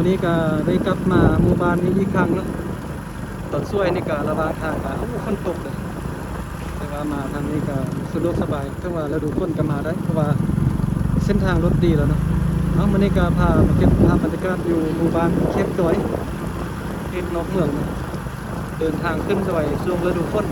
ນີ້ກໍໄດ້ກັບມາໝູ່ບ້ານນີ້ອີກຄັ້ງເນາະ. ຕອນສວຍນີ້ກໍລະຫວ່າງທາງກໍ ໂອ້ ຝົນຕົກເດ້ ແຕ່ວ່າມາທາງນີ້ກໍສະດວກສະບາຍ, ເຖິງວ່າລະດູຝົນກໍມາໄດ້ ເພາະວ່າເສັ້ນທາງລົດດີແລ້ວເນາະ. ເອົາ ມື້ນີ້ກໍພາມາເກັບພາບບັນຍາກາດຢູ່ໝູ່ບ້ານເຂດດອຍ ເຂດນອກເມືອງເນາະ. ເດີນທາງຂຶ້ນດອຍຊ່ວງລະດູຝົນ.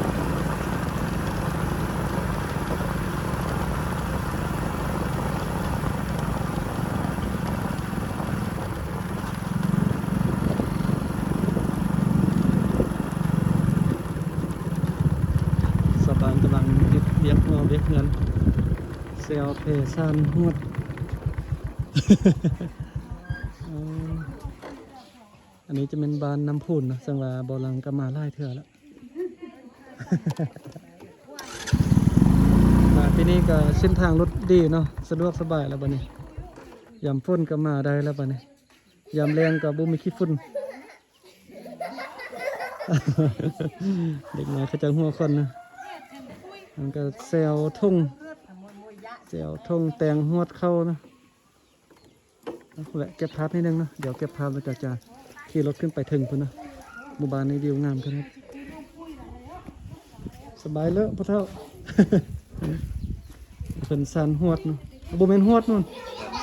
ຊາວບ້ານກຳລັງເຮັດວຽກ ເຮັດວຽກເຮືອນ ແຊວແພ ຊານຮວດ. ເອີ ອັນນີ້ຈະແມ່ນບ້ານນ້ຳພຸນເນາະ, ເຊິ່ງວ່າບໍ່ລັງກໍມາຫຼາຍເທື່ອແລ້ວ. ມາປີນີ້ກໍເສັ້ນທາງລົດດີເນາະ, ສະດວກສະບາຍແລ້ວບັດນີ້. ຍາມຝົນກໍມາໄດ້ແລ້ວບັດນີ້, ຍາມແລ້ງກໍບໍ່ມີຂີ້ຝຸ່ນ. ເດັກນ້ອຍເຂົາເຈົ້າຫົວຂວັນນະ, ມັນກໍແຊວທົ່ງ ແຊວທົ່ງແຕງຮວດເຂົ້ານະ. ແວະເກັບພາບນິດໜຶ່ງເນາະ, ດຽວເກັບພາບແລ້ວກໍຈະຂີ່ລົດຂຶ້ນໄປເທິງພຸ້ນເນາະ. ໝູ່ບ້ານນີ້ວິວງາມຂະໜາດ. ສະບາຍເລີ້ພໍ່ເຖົ້າ. ເພິ່ນຊານຮວດເນາະ, ບໍ່ແມ່ນຮວດໂນ່ນ,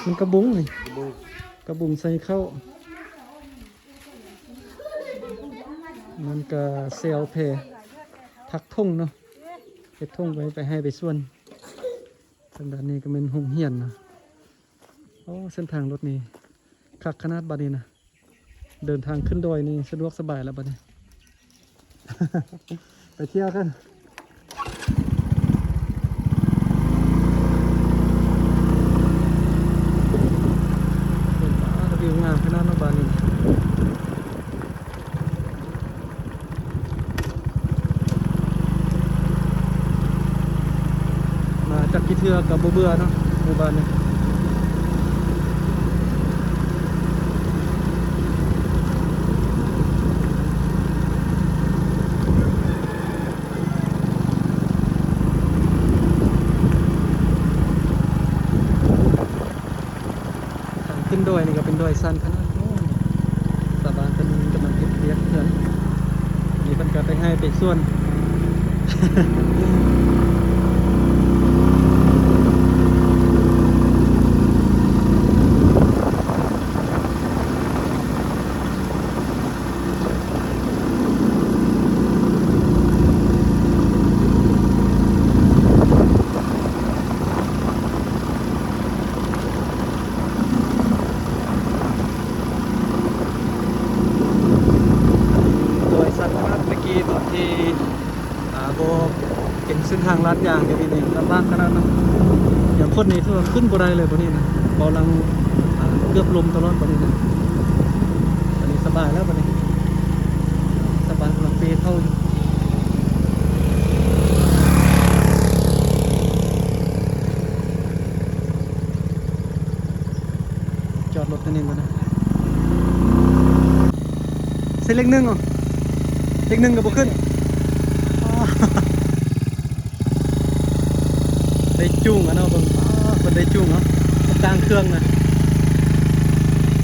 ມັນກະບຸງນີ້ ກະບຸງໃສ່ເຂົ້າ. ມັນກະແຊວແພ ພັກທົ່ງເນາະ, ເຮັດທົ່ງໄວ້ໄປໄຮ່ໄປສວນ. ທາງດ້ານນີ້ກໍແມ່ນໂຮງຮຽນນະ. ໂອ້ ເສັ້ນທາງລົດນີ້ຄັກຂະໜາດບັດນີ້ນະ, ເດີນທາງຂຶ້ນດອຍນີ້ສະດວກສະບາຍແລ້ວບັດນີ້. ໄປທ່ຽວກັນ. ວ້າວ ວິວງາມຂະໜາດເນາະບ້ານນີ້. ມາຈັກກີ່ເທື່ອກໍບໍ່ເບື່ອເນາະ ໝູ່ບ້ານນີ້. ທາງຂຶ້ນດອຍນີ້ກໍເປັນດອຍຊັນຂະໜາດ. ໂອ້ ຊາວບ້ານເພິ່ນກຳລັງເຮັດວຽກເຮືອນ, ນີ້ເພິ່ນກໍໄປໄຮ່ໄປສວນ. ດອຍຊັນຂະໜາດ. ແຕ່ກີ້ຕອນທີ່ ອ່າ ບໍ່ເປັນເສັ້ນທາງລາດຢາງ ດຽວນີ້ນີ້ລຳບາກຂະໜາດເນາະ. ຍາມຝົນນີ້ຖືວ່າຂຶ້ນບໍ່ໄດ້ເລີຍບັດນີ້ນະ, ເບົາຫຼັງ ອ່າ ເກືອບລົ້ມຕະຫຼອດບັດນີ້ນະ. ອັນນີ້ສະບາຍແລ້ວບັດນີ້, ຊາວບ້ານກຳລັງເປເຂົ້າຢູ່. ຈອດລົດໜ້ອຍໜຶ່ງກ່ອນນະ. ໃສ່ເລກໜຶ່ງເນາະ, ເລກໜຶ່ງກໍບໍ່ຂຶ້ນ. ໄດ້ຈູງອະເນາະ ເບິ່ງ. ປ້າ ເພິ່ນໄດ້ຈູງເນາະ, ມັນກາງເຄື່ອງນະ,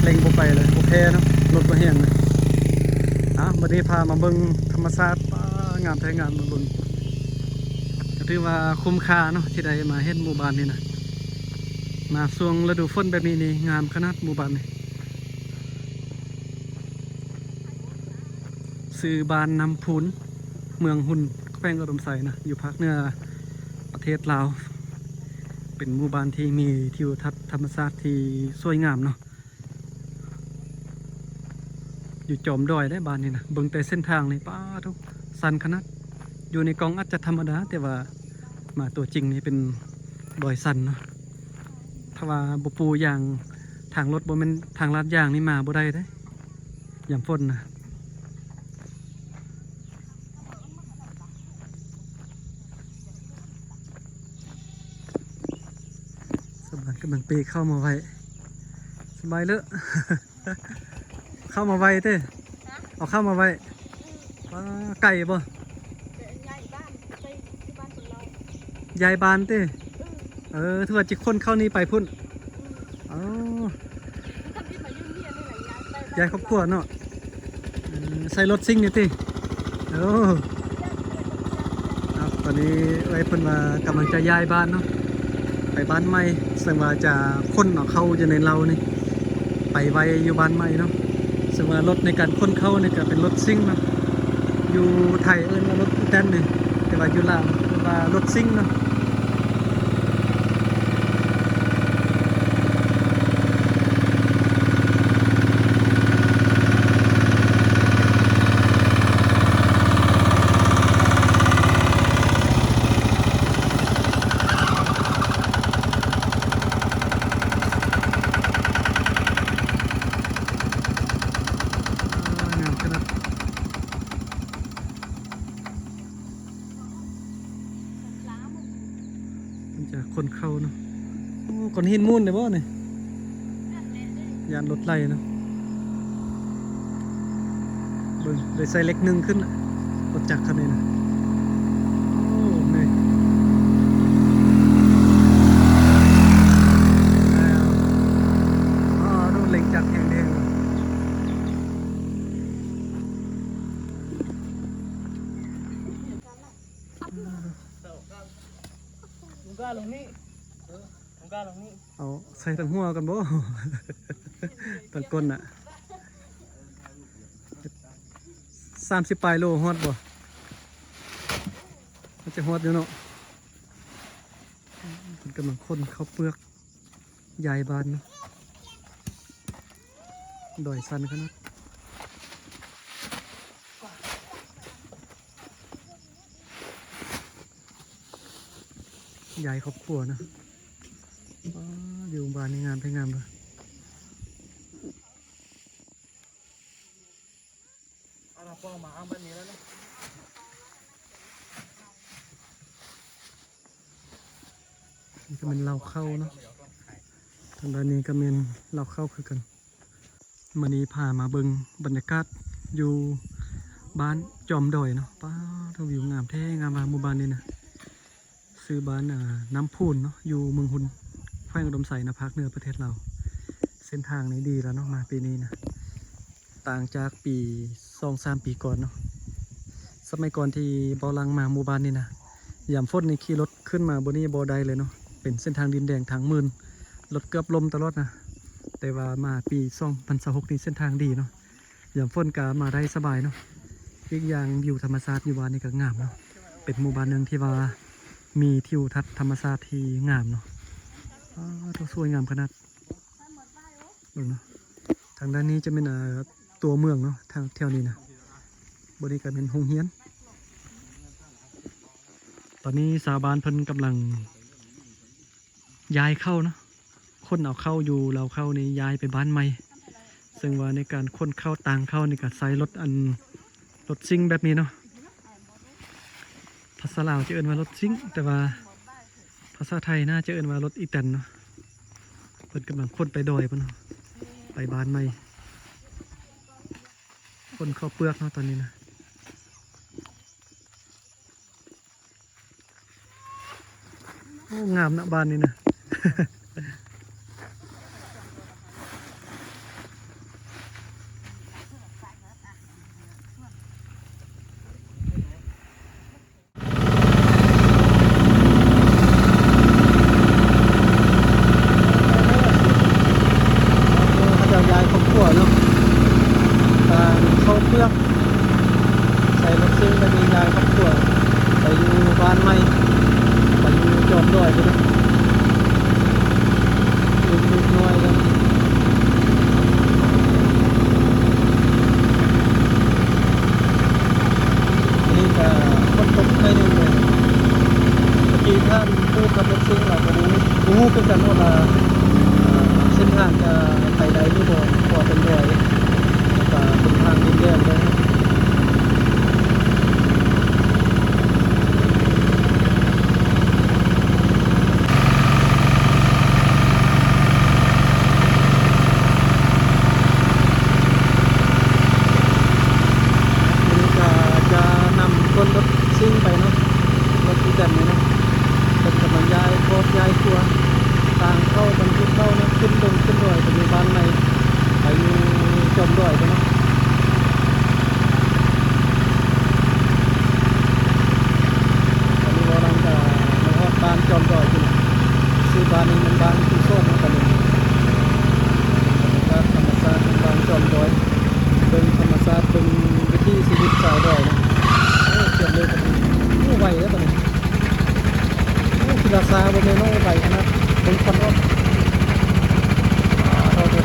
ເລັ່ງບໍ່ໄປເລີຍ, ບໍ່ແພ້ເນາະ, ລົດບໍ່ແຮງນະ. ອ່ະ ບັດນີ້ພາມາເບິ່ງທຳມະຊາດ. ປ້າ ງາມແທ້ງາມ, ມາເບິ່ງ ກໍຖືວ່າຄຸ້ມຄ່າເນາະ ທີ່ໄດ້ມາເຫັນໝູ່ບ້ານນີ້ນະ. ມາຊ່ວງລະດູຝົນແບບນີ້ນີ້ ງາມຂະໜາດໝູ່ບ້ານນີ້. ຊື່ບ້ານນ້ຳພຸນ ເມືອງຮຸນ ແຂວງອຸດົມໄຊນະ, ຢູ່ພາກເໜືອປະເທດລາວ. ເປັນໝູ່ບ້ານທີ່ມີທິວທັດທຳມະຊາດທີ່ສວຍງາມເນາະ, ຢູ່ຈອມດອຍເດ້ບ້ານນີ້ນະ. ເບິ່ງແຕ່ເສັ້ນທາງນີ້ ປ້າໂທ້ ຊັນຂະໜາດ. ຢູ່ໃນກ້ອງອາດຈະທຳມະດາ, ແຕ່ວ່າມາຕົວຈິງນີ້ເປັນດອຍຊັນເນາະ. ຖ້າວ່າບໍ່ປູຢາງ ທາງລົດ ບໍ່ແມ່ນທາງລາດຢາງນີ້ ມາບໍ່ໄດ້ເດ້ ຍາມຝົນນະ. ຊາວບ້ານກຳລັງເປເຂົ້າມາໄວ້. ສະບາຍເລີ້ ເຂົ້າມາໄວ້ເດ້. ຮະ? ເອົາເຂົ້າມາໄວ້. ອືມ. ວ້າ ໄກບໍ່? ແຕ່ຍ້າຍບ້ານໄປຢູ່ບ້ານຄົນລາວ. ຍ້າຍບ້ານເດ້? ອືມ. ເອີ ຖືວ່າຈິຂົນເຂົ້ານີ້ໄປພຸ້ນ. ອືມ. ອໍ. ມັນທຳອິດມາຢູ່ເຮືອນນີ້ແຫຼະ ຍ້າຍໄປ ຍ້າຍຄອບຄົວເນາະ. ເອີ ໃສ່ລົດຊິງນີ້ຕິ? ໂອ້ ເນາະ ຕອນນີ້ເອື້ອຍເພິ່ນວ່າກຳລັງຈະຍ້າຍບ້ານເນາະ ໄປບ້ານໃໝ່ ເຊິ່ງວ່າຈະຂົນເອົາເຂົ້າຢູ່ໃນເລົານີ້ ໄປໄວ້ຢູ່ບ້ານໃໝ່ເນາະ. ເຊິ່ງວ່າລົດໃນການຂົນເຂົ້ານີ້ກະເປັນລົດຊິງເນາະ ຢູ່ໄທເອີ້ນວ່າລົດອີແຕນນີ້ ແຕ່ວ່າຢູ່ລາວເອີ້ນວ່າລົດຊິງເນາະ. ເພິ່ນຈະຂົນເຂົ້າເນາະ. ໂອ້ ກ້ອນຫີນມູນໄດ້ບໍ່ນີ້? ຢ້ານລົດໄຫຼເນາະ. ເບິ່ງ ໄດ້ໃສ່ເຫຼັກໜຶ່ງຂຶ້ນລະ ລົດຈັກຄັນນີ້ນະ. ໂອ້ ນີ້ ອ້າວ ອໍ ໂດນເຫຼັງຈັກແຮງເດ້. ເອົາໃສ່ທັງຫົວກ່ອນບໍ່? ທັງກົ້ນນະ ສາມສິບປາຍໂລຮອດບໍ່? ມັນຈະຮອດຢູ່ເນາະ. ເພິ່ນກຳລັງຂົນເຂົ້າເປືອກ ຍ້າຍບ້ານເນາະ. ດອຍຊັນຂະໜາດ ຍ້າຍຄອບຄົວເນາະ. ວ້າ ວິວບ້ານນີ້ງາມແທ້ງາມເລີຍ. ອັນນັ້ນພໍ່ມາເອົາແບບນີ້ແລ້ວເນາະ. ນີ້ກະແມ່ນເລົ້າເຂົ້າເນາະ ທາງດ້ານນີ້ກະແມ່ນເລົ້າເຂົ້າຄືກັນ. ມື້ນີ້ພາມາເບິ່ງບັນຍາກາດຢູ່ບ້ານຈອມດອຍເນາະ. ປ້າດ ວິວງາມແທ້ງາມວ່າ ໝູ່ບ້ານນີ້ນະ. ຊື່ບ້ານ ອ່າ ນ້ຳພູນເນາະ ຢູ່ເມືອງຮຸນ ແຂວງອຸດົມໄຊນະ ພາກເໜືອປະເທດລາວ. ເສັ້ນທາງນີ້ດີແລ້ວເນາະ ມາປີນີ້ນະ ຕ່າງຈາກປີສອງສາມປີກ່ອນເນາະ. ສະໄໝກ່ອນທີ່ເບົາຫຼັງມາໝູ່ບ້ານນີ້ນະ ຍາມຝົນນີ້ຂີ່ລົດຂຶ້ນມາບ່ອນນີ້ບໍ່ໄດ້ເລີຍເນາະ ເປັນເສັ້ນທາງດິນແດງທາງມື່ນ ລົດເກືອບລົ້ມຕະຫຼອດນະ. ແຕ່ວ່າມາປີສອງພັນຊາວຫົກນີ້ເສັ້ນທາງດີເນາະ ຍາມຝົນກະມາໄດ້ສະບາຍເນາະ. ອີກຢ່າງວິວທຳມະຊາດຢູ່ບ້ານນີ້ກະງາມເນາະ ເປັນໝູ່ບ້ານໜຶ່ງທີ່ວ່າມີທິວທັດທຳມະຊາດທີ່ງາມເນາະ. ອ້າ ໂທ້ ສວຍງາມຂະໜາດ ເບິ່ງເນາະ. ທາງດ້ານນີ້ຈະແມ່ນ ອ່າ ຕົວເມືອງເນາະ ທາງແຖວນີ້ນະ. ບ່ອນນີ້ກະແມ່ນໂຮງຮຽນ. ຕອນນີ້ຊາວບ້ານເພິ່ນກຳລັງ ຍ້າຍເຂົ້າເນາະ ຂົນເອົາເຂົ້າຢູ່ເລົ້າເຂົ້ານີ້ຍ້າຍໄປບ້ານໃໝ່. ເຊິ່ງວ່າໃນການຂົນເຂົ້າ ຕາງເຂົ້ານີ້ກະໃຊ້ລົດ ອັນ ລົດຊິງແບບນີ້ເນາະ. ພາສາລາວຈະເອີ້ນວ່າລົດຊິງ ແຕ່ວ່າພາສາໄທໜ້າຈະເອີ້ນວ່າລົດອີແຕນເນາະ. ເພິ່ນກຳລັງຂົນໄປດອຍພຸ້ນເນາະ ໄປບ້ານໃໝ່. ຂົນເຂົ້າເປືອກເນາະຕອນນີ້ນະ. ໂອ້ ງາມນະບ້ານນີ້ນະ. ເຂົາເຈົ້າຍ້າຍຄອບຄົວເນາະ ການເຂົ້າເປືອກ ໃສ່ລົດເຊິ່ງໄປເບິ່ງຍ້າຍຄອບຄົວໄປຢູ່ບ້ານໃໝ່ ໄປຢູ່ຈອມດອຍພຸ້ນເນາະ. ລູກນ້ອຍເນາະ ອັນນີ້ກະຝົນຕົກໜ້ອຍໜຶ່ງເລີຍ. ເມື່ອກີ້ທ່ານຜູ້ຂັບລົດເຊິ່ງລາວກະບໍ່ຮູ້ ບໍ່ຮູ້ຄືກັນວ່າ ເສັ້ນທາງຈະໄປໄດ້ຫຼືບໍ່ ເພາະວ່າເປັນດອຍ ແລ້ວກະເປັນທາງດິນແດງເລີຍ. ມື້ນີ້ກະຈະນຳຄົນລົດຊິງໄປເນາະ ລົດອີແຕນນີ້ເນາະ ເພິ່ນກຳລັງຍ້າຍຄອບຍ້າຍຄົວ ຕ່າງເຂົ້າບັນທຸເຂົ້າເນາະ ຂຶ້ນດົງຂຶ້ນດອຍໄປຢູ່ບ້ານໃໝ່ ໄປຢູ່ ຈອມດອຍເດ້ເນາະ. ຕອນນີ້ເຮົາກຳລັງຈະມາຮອດບ້ານຈອມດອຍ ຊື່ບ້ານນີ້ແມ່ນບ້ານຄູສອນເນາະ. ຕອນນີ້ບັນຍາກາດທຳມະຊາດຂອງບ້ານຈອມດອຍ ເບິ່ງທຳມະຊາດ ເບິ່ງວິຖີຊີວິດຊາວດອຍເນາະ. ໂອ້ ຂຽນເລັວປານນີ້ ໂອ້ ໄວເດ້ປານນີ້. ໂອ້ ຂີ່ລາຊາບໍ່ແມ່ນນ້ອຍໄວຂະໜາດ ເບິ່ງຄວັນອອກ. ໂອ້ໂຫ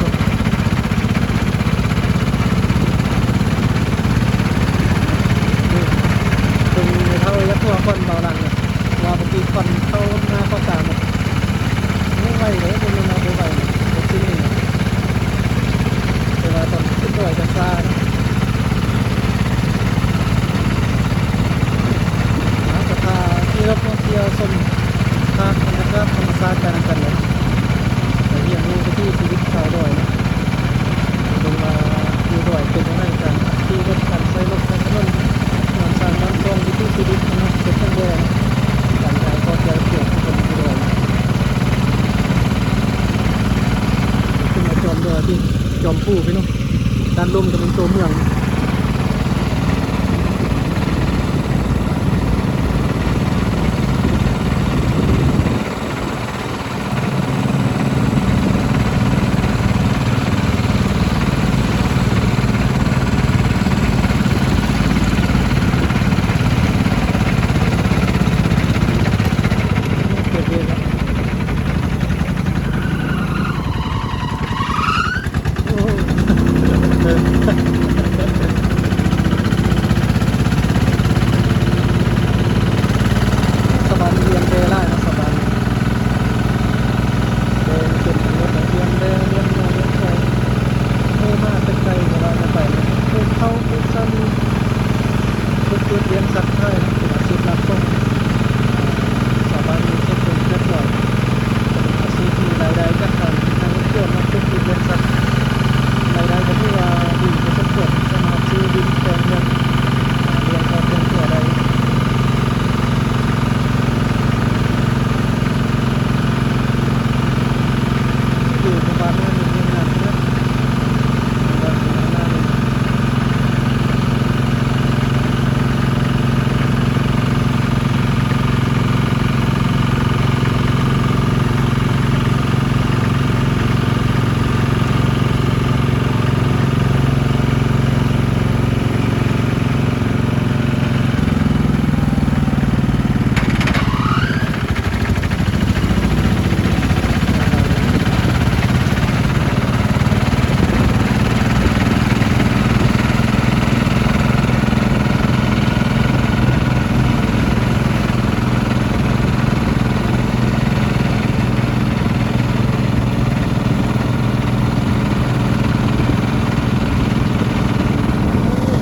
ເບິ່ງແມ່ເຖົ້າຢາກຫົວຄວັນເບົາຫຼັງເນາະ ວ່າບໍ່ຕິດຄວັນເຂົ້າໜ້າເຂົ້າຕາໝົດ. ໂອ້ ໄວເດ້ ບໍ່ແມ່ນວ່າບໍ່ໄວເນາະ ບໍ່ຈິງເນາະ. ແຕ່ວ່າຕອນຂຶ້ນດອຍຈະຊ້າເນາະ. ເຮົາກໍພາຂີ່ລົດທ່ອງທ່ຽວຊົມພາບບັນຍາກາດທຳມະຊາດໄປນຳກັນເລີຍ ໄປຮຽນຮູ້ວິຖີຊີວິດຊາວດອຍເນາະ. ເບິ່ງວ່າຢູ່ດອຍເປັນຈັ່ງໃດ ການຂັບຂີ່ລົດ ການໃຊ້ລົດໃຊ້ຖະໜົນ ການສ້າງບ້ານຊ່ອງ ວິຖີຊີວິດເນາະ ເປັນຈັ່ງໃດ ການຖ່າຍທອດແນວທ່ຽວຂອງຄົນຢູ່ດອຍ. ຂຶ້ນມາຈອມດອຍ ທີ່ຈອມພູພີ່ນ້ອງ ດ້ານລຸ່ມກໍເປັນຕົວເມືອງ. ສະບານລຽນແບຫຼາຍເນາະ ສະບານ ແບເຕັມໄປໝົດເລີຍ ລຽນແບ ລຽນງົວ ລຽນຄວາຍ ໝູ່ໝາແຕ່ໄກກໍວ່າກັນໄປເນາະ ປູກເຂົ້າ ປູກສາລີ ປູກພືດລ້ຽງສັດຂາຍເນາະ ເປັນອາຊີບຫຼັກຂອງ ອ່າ ຊາວບ້ານຢູ່ເຂດເມືອງເຂດດອຍ ເປັນອາຊີບທີ່ມີລາຍໄດ້ຈາກການເຮັດນາເຮັດສວນເນາະ ປູກພືດລ້ຽງສັດ ລາຍໄດ້ກໍຖືວ່າດີພໍສົມຄວນ ສາມາດຊື້ດິນແປງເຮືອນ ອ່າ ລ້ຽງຄອບລ້ຽງຄົວໄດ້. ຢູ່ປະມານນັ້ນ ເຮືອນງາມເນາະ ປະມານນັ້ນ.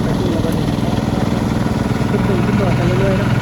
ໄປພຸ້ນລະບັດນີ້ ຂຶ້ນເທິງຂຶ້ນດອຍໄປເລື້ອຍໆເນາະ.